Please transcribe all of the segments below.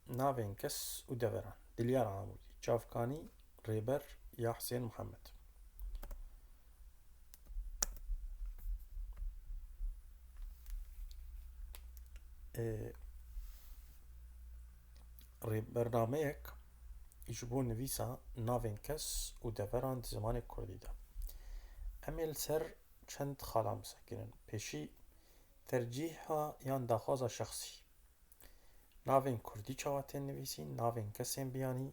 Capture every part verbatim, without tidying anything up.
Navên kes û deveran. Dilyar Amûdî. Çavkanî, Rêber ya Hisên Mihemed. Ê, rê-, bernameyek ji bo nivîsa navên kes û deveran di zimanê kurdî de. Em ê li ser çend xalan bisekinin. Pêşî, tercîha yan daxwaza şexsî. Navên kurdî çawa tên nivîsîn, navên kesên biyanî,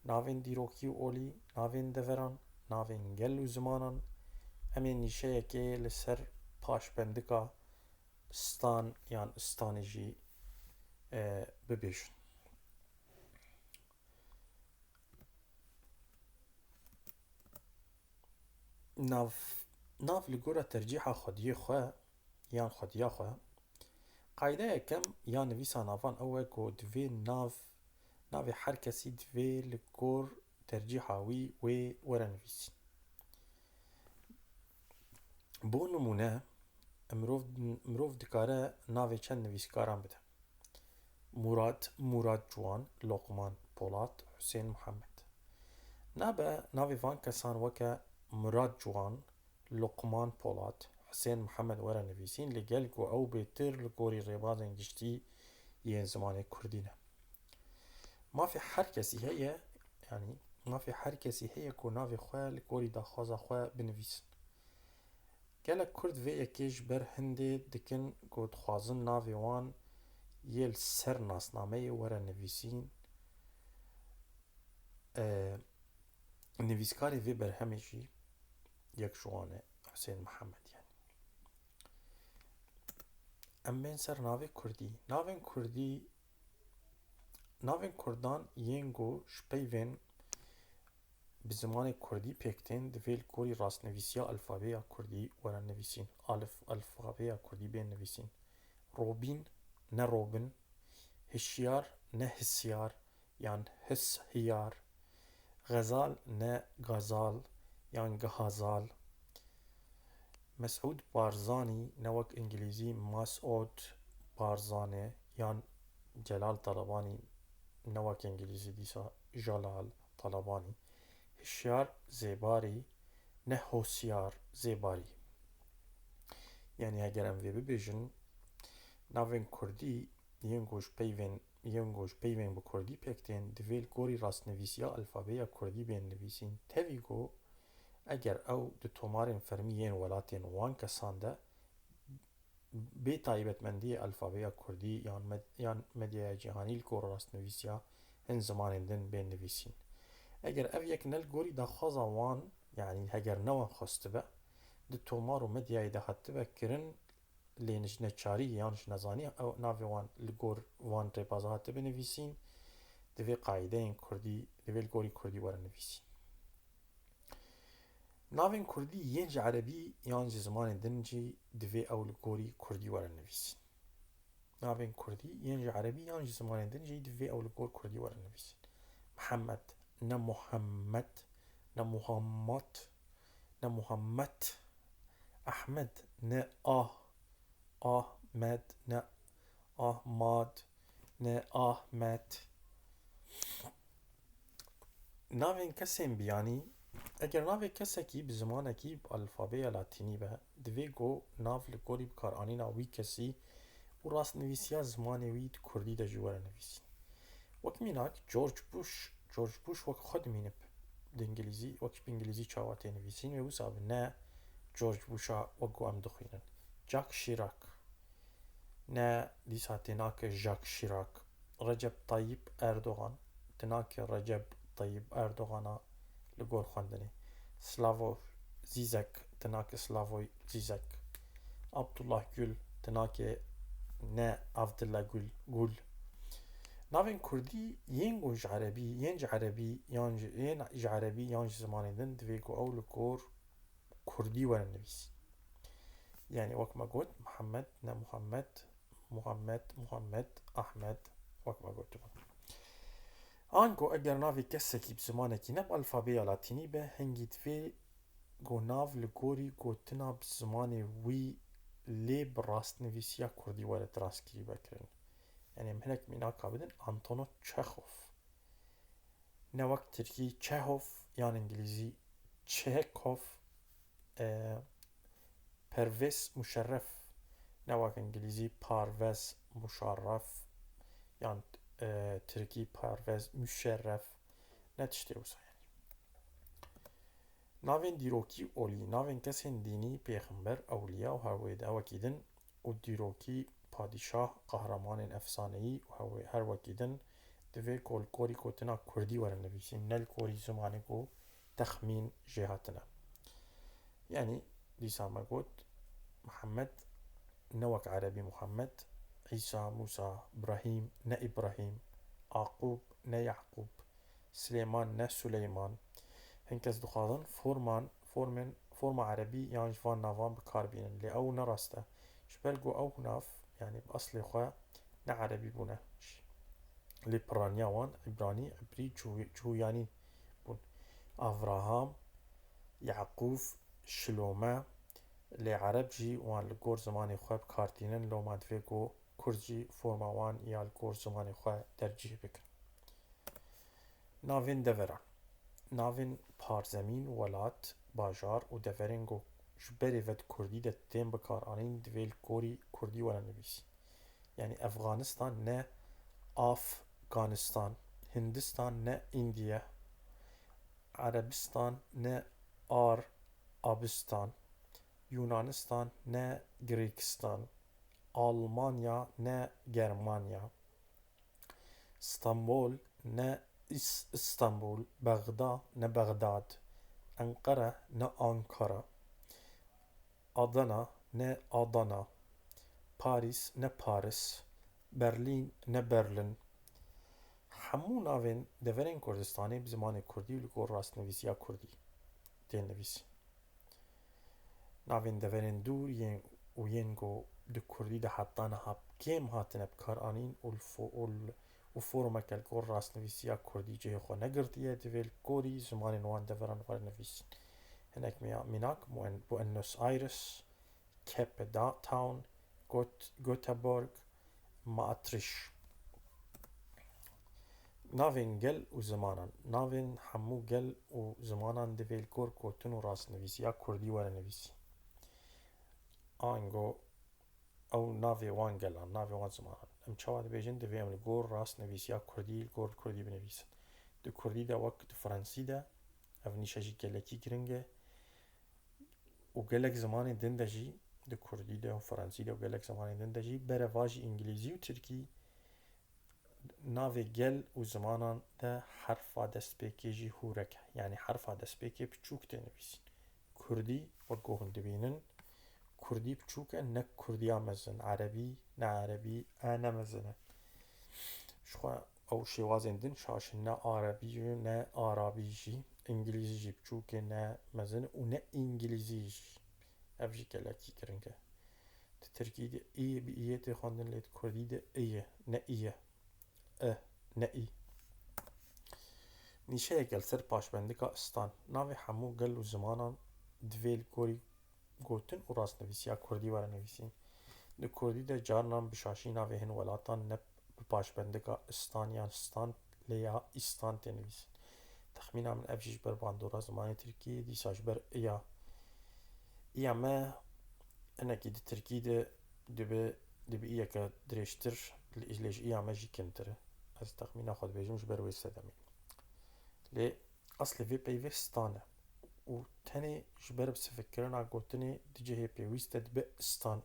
navên dîrokî û olî, navên deveran, navên gel û zimanan. Em ê nîşeyekê li ser paşbendika stan yan stanê jî, e, bibêjin. Nav, nav li gora tercîha xwediyê xwe yan xwediya xwe. Qayda yekem ya nivîsa navan ew e ku divê nav, navê her kesî divê li gor tercîha wî wê were nivîsîn. Bo nimûne, mirov, mirov dikare navê çend nivîskaran bide. Murad, Murad Ciwan, Lokman Polat, Husên Mihemed. Nabe navê van kesan weke Murad Ciwan, Lokman Polat, Husên Mihemed were nivîsîn, li gel ku ew bêtir li gorî rêbazên giştî yên zimanê kurdî ne. Mafê her kesî heye, yanî mafê her kesî heye ku navê xwe li gorî daxwaza xwe binivîsin. Gelek Kurd vê yekê ji ber hindê dikin ku dixwazin navê wan yê li ser nasnameyê were nivîsîn. E, nivîskarê vê berhemê jî yek ji wan e, Husên Mihemed, yanî. Em bên ser navê kurdî. Navên kurdî, navên kurdan yên ku ji peyvên bi zimanê kurdî pêk tên, divê li gorî rastnivîsiya alfabeya kurdî were nivîsîn. Alif, alfabeya kurdî bên nivîsîn. Robîn, ne robin. Hişyar, ne hisyar, yan hishiyar. Xezal, ne gazal, yan gihazal. Mesûd Barzanî, ne wek îngilîzî Mas'ud Barzanî, yan Celal Talabanî, ne wek îngilîzî dîsa Jalal Talabanî. Hişyar Zêbarî, ne Hosyar Zêbarî. Yanî heger em vê bibêjin, navên kurdî yên ku ji peyvên, yên ku ji peyvên bi kurdî pêk tên, divê li gorî rastnivîsiya alfabeya kurdî bên nivîsîn. Tevî ku eger ew di tomarên fermî yên welatên wan kesan de bê taybetmendiyê alfabeya kurdî yan med-, yan medyaya cîhanî li gor rastnivîsiya hin zimanên din bên nivîsîn. Eger ev yek ne li gorî daxwaza wan, yanî heger ne wan xwestibe, di tomar û medyayê de hatibe kirin, lê ji neçarî yan ji nezanî ew navê wan li gor van rêbaza hatibe nivîsîn, divê qaîdeyên kurdî, divê li gorî kurdî were nivîsîn. Navên kurdî yên ji erebî yan ji zimanên din jî divê ew li gorî kurdî were nivîsîn. Navên kurdî yên ji erebî yan ji zimanên din jî divê ew li gor kurdî were nivîsîn. Mihemed, ne Muhammed, ne Muhammad, ne Muhammed. Ehmed, ne Ah, Ahmed, ne Ahmad, ne Ahmet. Navên kesên biyanî. Eger navê kesekî bi zimanekî bi alfabeya latînî be, divê ku nav li gorî bikaranîna wî kesî û rastnivîsiya zimanê wî di kurdî de jî were nivîsîn. Wek mînak, George Bush, George Bush wek xwe dimînib di îngilîzî, wek bi îngilîzî çawa tê nivîsîn, wê wisa bi ne George Busha wek ku em dixwînin. Jack Chirac, ne dîsa tê nake Jacques Chirac. Recep Tayyip Erdogan, tinake Recep Tayyip Erdogana li gor xwendinê. Slavoj Zizek, tinake Slavoj Zizek. Abdullah Gül, tinake ne Abdullah Gül, Gül. Navên kurdî yên ku ji erebî, yên ji erebî yan ji, yên ji erebî yan ji zimanên din divê ku ew li gor kurdî were nivîsîn. Yanî wek me got, Mihemed, ne Muhammed, Muhammed, Muhammed, Ahmed, wek me gotibû. Ango eger navê kesekî bi zimanekî ne bi alfabeya latînî be, hingî divê ku nav li gorî gotina bi zimanê wî lê bi rastnivîsiya kurdî were transkrîbe kirin. Em hinek mînaka bidin, Antonio Çexov. Ne wek tirkî Çehov yan îngilîzî Çehekov, e, Pervez Muşerref. Ne wek îngilîzî Parvez Muşarref yan, e, tirkî Parvez Muşerref. Ne tiştê wisa yani. Navên dîrokî olî, navên kesên dînî, pêxember, ewliya û her wê de wekî din û dîrokî padîşah, qehremanên efsaneyî û her wê, her wekî din divê ku li gorî gotina kurdî were nivîsîn, ne li gorî zimanê ku texmîn jê hatine. Yanî dîsa me got, Mihemed ne wek erebî Muhammed, Îsa, Mûsa, Birahîm, ne Îbrahîm, Aqûb, ne Yaqûb, Silêman, ne Suleyman. Hin kes dixwazin forman, formên, forma erebî yan ji van navan bi kar bînin, lê ew ne rast e. Ji ber ku ew nav, yanî bi eslê xwe ne erebî bûne. Lê piraniya wan îbranî, îbrî, cû-, cûyanî bûn. Avraham, Yaqûv, Şilome, lê ereb jî wan li gor zimanê xwe bi kar tînin, loma divê ku kurd jî forma wan ya li gor zimanê xwe dercîh bikin. Navên deveran. Navên parzemîn, welat, bajar û deverên ku ji berê ve di kurdî de tên bikaranîn, divê li gorî kurdî were nivîsîn. Yanî Efxanistan ne Afganistan, Hindistan ne Îndiye, Erebistan ne Ar-, abistan, Yunanistan ne Grîkistan, Almanya ne Germanya, Stenbol ne Is-, Istanbul, Bexda ne Bexdad, Enqere ne Ankara, Adana ne Adana, Parîs ne Paris, Berlîn ne Berlin. Hemû navên deverên Kurdistanê bi zimanê kurdî û li gor rastnivîsiya kurdî tên nivîsîn. Navên deverên dûr yên û yên ku di kurdî de heta niha kêm hatine bikaranîn û li fo-, û li, û formeke li gor rastnivîsiya kurdî cihê xwe negirtiye, divê li gorî zimanên wan deveran were nivîsîn. Hinek mî-, mînak, Buen-, Buenos Aires, Cape Da-, Town, Göt-, Göteborg, Maastricht. Navên gel û zimanan. Navên hemû gel û zimanan divê li gor gotin û rastnivîsiya kurdî were nivîsîn. Ango ew navê wan gelan, navê wan zimanan. Em çawa dibêjin, divê em li gor rastnivîsiya kurdî, li gor kurdî binivîsin. Di kurdî de wek di fransî de, ev nîşe jî gelekî giring e. Û gelek zimanên din de jî, di kurdî de û fransî de û gelek zimanên din de jî, berevajî îngilîzî û tirkî, navê gel û zimanan de herfa destpêkê jî hûrek e. Yanî herfa destpêkê piçûk tê nivîsîn. Kurdî, wek ku hûn dibînin, kurdî piçûk e, ne kurdiya mezin. Erebî, ne erebî, e ne mezin e. Jixwe ew şêwazên din şaş in, ne arebî jî, ne arabî jî. Îngilîzî jî piçûk e, ne mezin û ne îngilîzî jî. Ev jî gelekî giring e. Di tirkî de ê bi iyê tê xwendin, lê di kurdî de ê ye, ne î ye. E, ne î. Nîşeyeke li ser paşbendika stan. Navê hemû gel û zimanan divê li gorî gotin û rastnivîsiya kurdî were nivîsîn. Di kurdî de carinan bi şaşî navê hin welatan ne bi paşbendika stan yan stan, lê ya îstan tê nivîsîn. Texmîna min ev jî ji ber bandora zimanê tirkî, dîsa ji ber iya. Iya me hinekî di tirkî de dibe, dibe iyeke dirêjtir, lê, lê ji iya me jî kintir e. Ez texmîna xwe dibêjim ji ber wê sedemê. Lê eslê vê peyvê stan e û tenê ji ber bi sivikkirina gotinê di cihê pêwîst de dibe stan.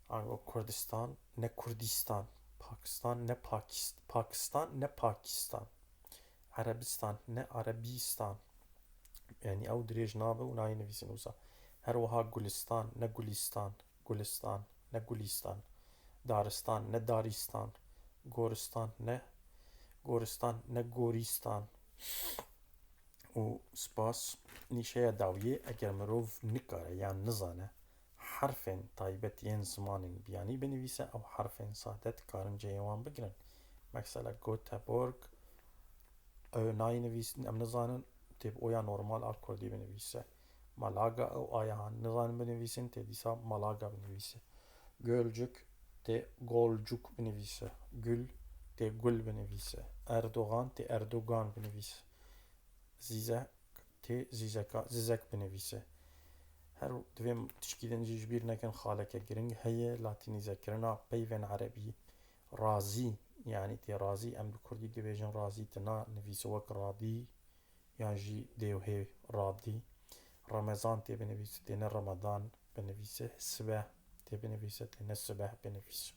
Ango Kurdistan, ne Kurdîstan. Pakistan, ne Pakist-, Pakistan, ne Pakistan. Erebistan, ne Erebîstan. Yanî ew dirêj nabe û nayê nivîsîn wisa. Her wiha Gulistan, ne Gulîstan. Gulistan, ne Gulîstan. Daristan, ne Darîstan. Goristan, ne Goristan, ne Gorîstan. Û spas, nîşeya dawiyê, eger mirov nikare yan nizane herfên taybet yên zimanên biyanî binivîse, ew herfên sade dikarin cihê wan bigirin. Mesela Göteborg, ew nayê nivîs-, em nizanin tê bi oya normal a kurdî binivîse. Malaga, ew aya nizanin binivîsin, tê dîsa Malaga binivîse. Gölcük, tê Golcuk binivîse. Gül tê Gul binivîse. Erdogan tê Erdogan binivîse. Zîzek tê Zîzeka, Zizek binivîse. Her divê tişkî din jî ji bîr nekin, xaleke giring heye, latînîzekirina peyvên erebî. Razî, yanî tê razî, em bi kurdî dibêjin razî, ti na nivîse wek radî, yan jî dêwhê radî. Remezan tê binivîse, tê ne Ramadan binivîse. Sibeh tê binivîse, tê ne sibeh binivîse.